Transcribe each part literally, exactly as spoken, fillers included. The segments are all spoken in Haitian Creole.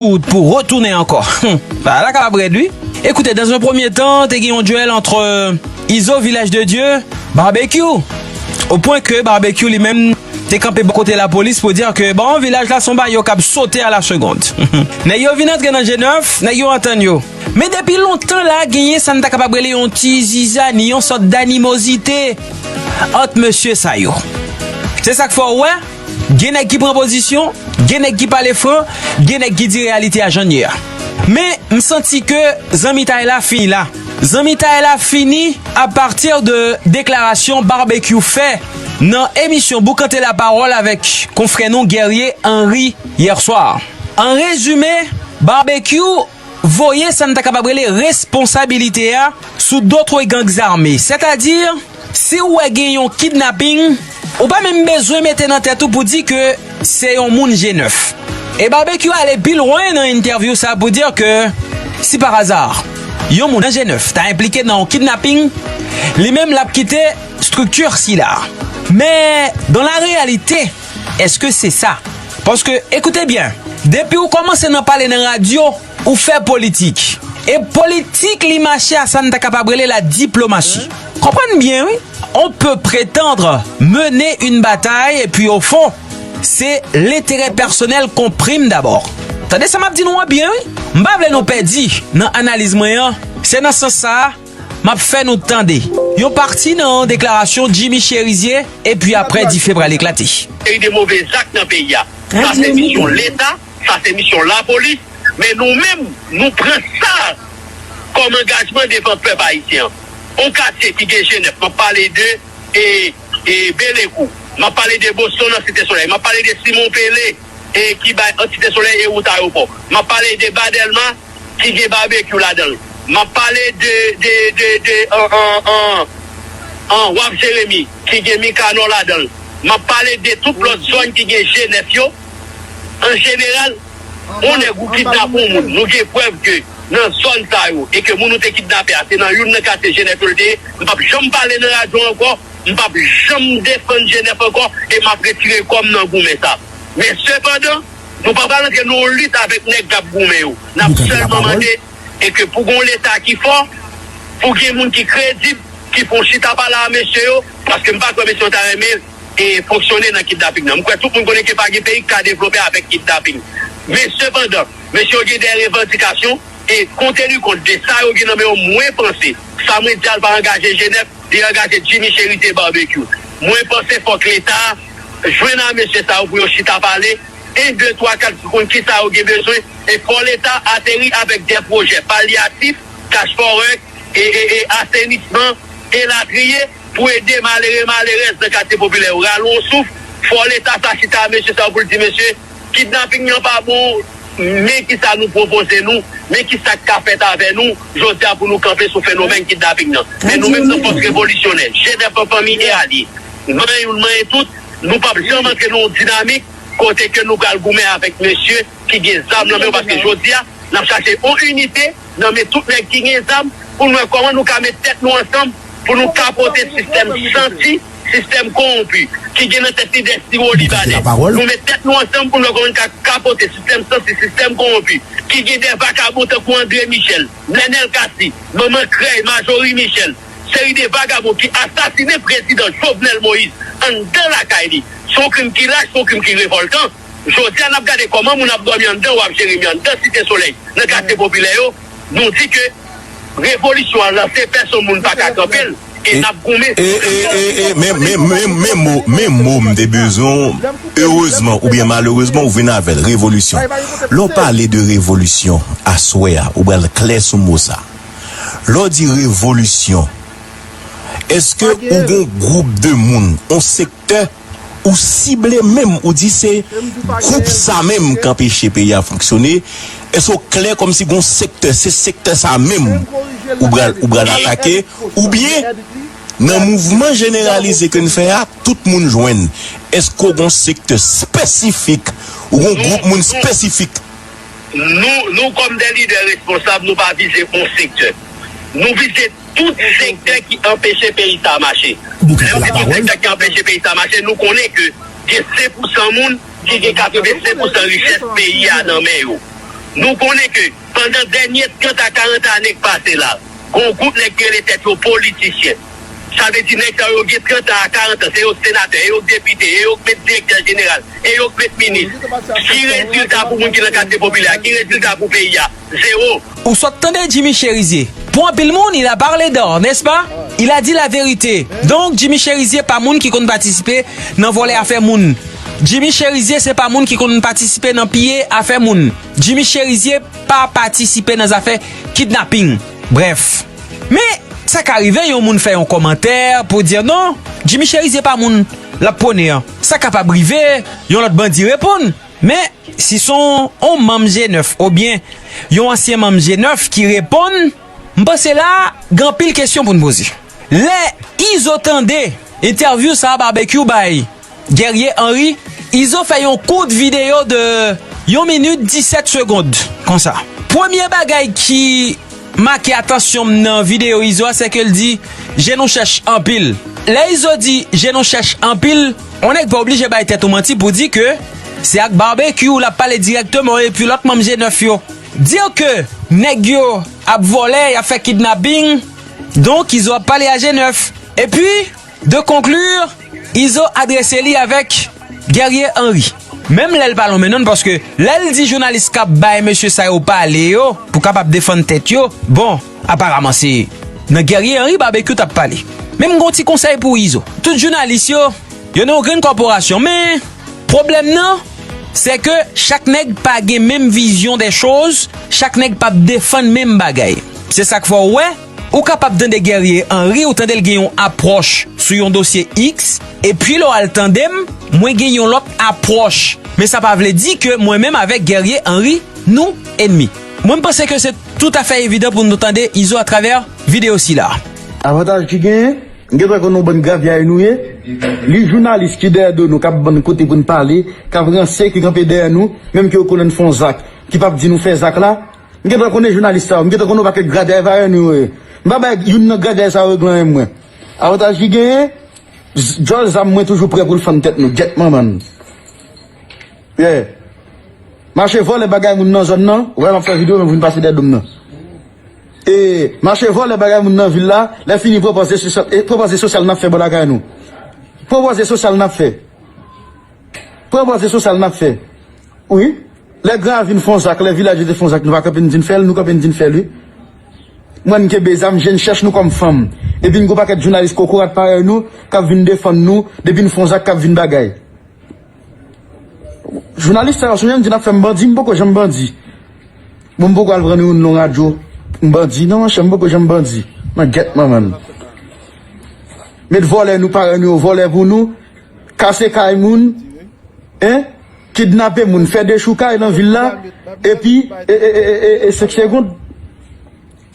pou, pou retounen ankò. Bagay la kapab rèd, wi. Écoutez, dans un premier temps, te gen yon duel entre, euh, Izo Vilaj de Dye, Barbecue. Au point que Barbecue li menm te kanpe bò kote lapolis pou di ke, bon, vilaj la se yon bagay yo k ap sote à la seconde. Nèg yo vin antre nan G nèf, nèg yo antann yo. Men depi lontan la, genyen sa n ta kapab rele yon ti zizani, yon sòt danimozite ant mesye sa yo. Se sa k fè w wè, gen nèg ki pran pozisyon, gen nèg ki pale fran, gen nèg ki di reyalite a jan l ye a. Men, m santi ke zanmitay la fini la. Zanmitay la fini apati de deklarasyon Barbecue fè nan emisyon Boukante Lapawòl avèk konfrè nou Guerrier Henry yè swa. An rezime, Barbecue voye sa n ta kapab rele responsabilite a sou do twò gang zame. Sètadi, si w wè gen yon kidnaping, ou pa menm bezwen mete nan tèt ou pou di ke se yon moun G nèf. E Barbecue ale pi lwen nan entèvyou sa pou di ke si par hasard, yon moun nan G nèf ta enplike nan yon kidnaping, li menm l ap kite estrikti sila. Men, dans la réalité, est-ce que c'est ça? Paske, écoutez bien, depi ou kòmanse nan pale nan radyo, ou fè politik. E politik li mache a sa n ta kapab rele la diplomasi. Konprann byen, wi. On peut prétendre mener une bataille et puis au fond, c'est l'intérêt personnel qu'on prime d'abord. Tande sa m ap di nou an byen, wi. M pa vle nou pèdi nan analiz mwen an. Se nan sans sa a, m ap fè nou tande yon pati nan deklarasyon Jimmy Chérizier, epi aprè dife pral eklate. Seri de move zak nan peyi a. Sa se misyon Leta, sa se misyon lapolis, men nou menm, nou pran sa kòm angajman devan pèp ayisyen an. On katye ki gen G nèf, m ap pale de, e, e, Belekou, m ap pale de Boston nan Site Solèy, m ap pale de Simon Pele, e, ki bay Site Solèy e wout ayewopò, m ap pale de Ba Dèlma, ki gen Babekyou ladan l. M ap pale de, de, de, de, an, an, an, an, Waf Jeremi, ki gen Mikanò ladan l. M ap pale de tout lòt zòn ki gen G nèf yo. An jeneral, yon nèg ou kidnape yon moun, nou gen prèv ke nan zòn sa yo, e ke moun ou te kidnape a, se nan youn nan katye G nèf yo l te ye. M p ap janm pale nan radyo ankò, m p ap janm defann G nèf ankò, e m ap retire kò m nan goumen sa. Men sepandan, nou pa pral antre nan yon lit avèk nèg k ap goumen yo. N ap sèlman mande e ke pou gen yon Leta ki fò, pou gen moun ki kredib, ki fon chita pale a mesye yo, paske m pa kwè mesye yo ta renmen, e, fonksyone nan kidnaping nan. M kwè tout moun konnen ke pa gen peyi ki ka devlope avèk kidnaping. Men sepandan, mesye yo gen de revandikasyon, e konte li kont de sa yo gen nan men yo, mwen panse, sa mwen di a l pa angaje G nèf, li angaje Jimmy Chérizier Barbecue. Mwen panse fòk Leta jwenn a mesye sa yo pou yo chita pale, en, de, twa, kat, pou konn kisa yo gen bezwen, e fò Leta ateri avèk de pwojè palyatif, cash for work, e, e, e asenisman, elatriye, pou ede malere, malerèz nan katye popilè yo rale yon souf. Fò Leta sa chita a mesye sa yo pou l di, mesye, kidnaping nan pa bon, men kisa nou pwopoze nou, men kisa k ka fèt avè nou, jodi a pou nou kanpe sou fenomèn kidnaping nan. Men nou menm nan fòs revolisyonè, G nèf an fanmi e alye, manyen youn, manyen tout, nou p ap janm antre nan yon dinamik kote ke nou pral goumen avèk mesye ki gen zam nan men yo, paske jodi a, n ap chache yon inite nan men tout nèg ki gen zam pou n wè kòman nou ka met tèt nou ansanm pou nou kapote sistèm santi, sistèm kowonpi ki gen nan tèt li de siwo Libanè. Nou met tèt nou ansanm pou n wè kòman n ka kapote sistèm santi, sistèm kowonpi ki gen de vakabon tankou André Michel, Nenel Cassy, Manman Krèy, Majorie Michel, seri de vagabon ki asasinen prezidan Jovenel Moïse anndan lakay li. Se yon krim ki lach, se yon krim ki revòltan. Jodi a, n ap gade kòman moun ap dòmi anndan Waf Jeremi, anndan Site Solèy, nan katye popilè yo. Nou di ke revolisyon an lanse, pèsonn moun pa ka kanpe l. E n ap goumen. E, e, e, e, men, men, men, men mo, men mo m te bezwen, erezman oubyen malerezman, ou vin avè l, revolisyon. Lè w pale de revolisyon, aswè a, ou pral klè sou mo sa. Lè w di revolisyon, èske ou gon gwoup de moun, yon sektè, ou sible menm, ou di se gwoup sa menm k anpeche peyi a fonksyone? Èske w klè kòmsi gon sektè, se sektè sa menm ou pral, ou pral atake? Oubyen, nan mouvman jeneralize ke n fè a, tout moun jwenn? Èske w gon sektè espesifik? Ou gon gwoup moun espesifik? Nou, nou kòm de lidè responsab, nou pa vize yon sektè. Nou vize tout sektè ki anpeche peyi sa mache. Lè m di tout sektè ki anpeche peyi sa mache, nou konnen ke gen senk pousan moun ki gen katrevensenk pousan richès peyi a nan men yo. Nou konnen ke pandan dènye trant a karant ane k pase la, gon gwoup nèg ki rele tèt yo politisyen. Sa vle di nèg sa yo gen trant an a karant an, se yo senatè, e yo depite, e yo k met direktè jeneral, e yo k met minis. Ki rezilta pou moun ki nan katye popilè a? Ki rezilta pou peyi a? Zewo. Ou sot tande Jimmy Chérizier. Pour anpil moun, il a parlé d'or, n'est-ce pas? Il a dit la vérité. Donk, Jimmy Chérizier pa moun ki konn patisipe nan vòlè afè moun. Jimmy Chérizier se pa moun ki konn patisipe nan piye afè moun. Jimmy Chérizier pa patisipe nan zafè kidnaping. Brèf. Men, sa ka rive yon moun fè yon kòmantè pou di non, Jimmy Chérizier pa moun l ap pwone an. Sa kapab rive, yon lòt bandi reponn. Men, si se yon, yon manm G nèf oubyen yon ansyen manm G nèf ki reponn, m panse la, gen anpil kesyon pou n poze. Lè Izo tande entèvyou sa a Barbecue bay Guerrier Henry, Izo fè yon kout videyo de yon minit disèt segond, konsa. Premye bagay ki make atansyon m nan videyo Izo a, se ke l di, je nou chèch anpil. Lè Izo di, je nou chèch anpil, yon nèg pa oblije bay tèt ou manti pou di ke se ak Barbecue l ap pale dirèkteman epi lòt manm G nèf yo. Dire ke nèg yo ap vòlè, y ap fè kidnaping, donk Izo ap pale a G nèf. Epi, de conclure, Izo adrese li avèk Guerrier Henry. Menm lè l pa lonmen non l, paske lè l di jounalis k ap bay mesye sa yo pale yo, pou kapab defann tèt yo, bon, aparaman se nan Guerrier Henry Barbecue t ap pale. Men m gon ti konsèy pou Izo. Tout jounalis yo, yo nan yon grenn kòporasyon, men pwoblèm nan, se ke chak nèg pa gen menm vizyon dè choz, chak nèg p ap defann menm bagay. Se sa k fè w wè, ou kapab tande Guerrier Henry, ou tande l gen yon apwòch sou yon dosye X, epi lè w al tande m, mwen gen yon lòt apwòch. Men sa pa vle di ke mwen menm avèk Guerrier Henry, nou ènmi. Mwen, m panse ke se toutafè evidan pou nou tande Izo atravè videyo sila. Avantaj ki genyen, m gentan konn yon bann gravyay nou ye. Li jounalis ki dèyè do nou, k ap ban n kote pou n pale, k ap ranse, ki kanpe dèyè nou, menm ke yo konnen n fè yon zak, ki p ap di nou fè zak la. M gentan konnen jounalis sa yo, m gentan konnen yon pakèt gravyay vayè nou yo ye. M pa bay youn nan gravyay sa yo regle anyen mwen. Avantaj ki genyen, z-, djòl zam mwen toujou prè pou l fann tèt nou. Gyèt manman n. Yeah. Mache vòlè bagay moun nan zòn nan, ou wè m ap fè videyo, men vin pase dèyè do m nan. E mache vòlè bagay moun nan vil la, lè fini pran pòz de sosyal, e pran pòz de sosyal n ap fè bò lakay nou. Pran pòz de sosyal n ap fè. Pran pòz de sosyal n ap fè. Wi. Lè Gran Ravin fè yon zak, lè Vilaj yo te fè yon zak, nou pa kanpe n di n fè l, nou kanpe n di n fè l, wi. Mwen, m kenbe zam, je n chèch nou kòm fanm. Epi n gon pakèt jounalis kokorat parèy nou, k ap vin defann nou, depi n fè yon zak, k ap vin bagay. Jounalis sa yo, sonje m di n ap fè m bandi, m poko janm bandi. Bon, m poko al pran youn nan radyo, m bandi. Non, monchè, m poko janm bandi. Nan gyèt manman n. Met vòlè nou, parèy nou yo vòlè pou nou, kase kay moun, en, kidnape moun, fè dechoukay nan vil la, epi, e, e, e, e, e, senk segond,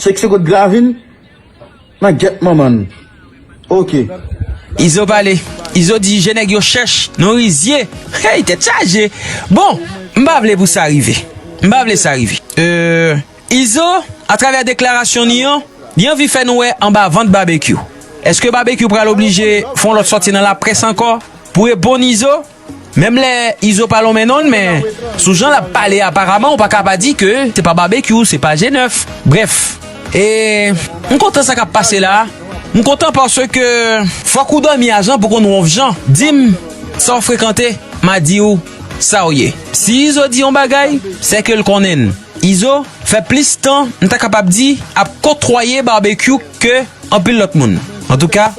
senk segond Gravin, nan gyèt manman n. Ok. Izo pale. Izo di je nèg yo chèch, nou rizye. Hey, tèt chaje. Bon, m pa vle pou sa rive. M pa vle sa rive. Euh, Izo, atravè deklarasyon ni an, li anvi fè nou wè anba vant Barbecue. Èske Barbecue pral oblije fè yon lòt sòti nan laprès ankò pou reponn Izo? Menm lè Izo pa lonmen non l, men sou jan l ap pale aparaman, ou pa ka pa di ke se pa Barbecue, se pa G nèf. Brèf, e m kontan sa k ap pase la a. M kontan paske fòk ou dòmi a Jan pou konn wonf Jan. Di m sa w frekante, m a di w sa w ye. Si Izo di yon bagay, se ke l konnen n. Izo fè plis tan, m ta kapab di, ap kotwaye Barbecue ke anpil lòt moun. Antouka,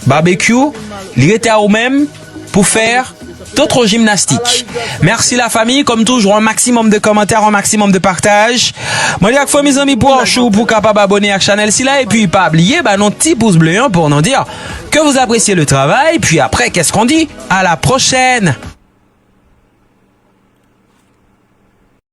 Barbecue, li rete a ou menm pou fè d'autres gymnastiques. Merci la famille, comme toujours, un maximum de commentaires, un maximum de partage. Mwen li ak fanmi zanmi pwòch ou pou kapab abone ak chanèl sila, epi pa bliye ba nou ti pous ble an pou nou di ke vous appréciez le travail, puis après, qu'est-ce qu'on dit? À la prochaine!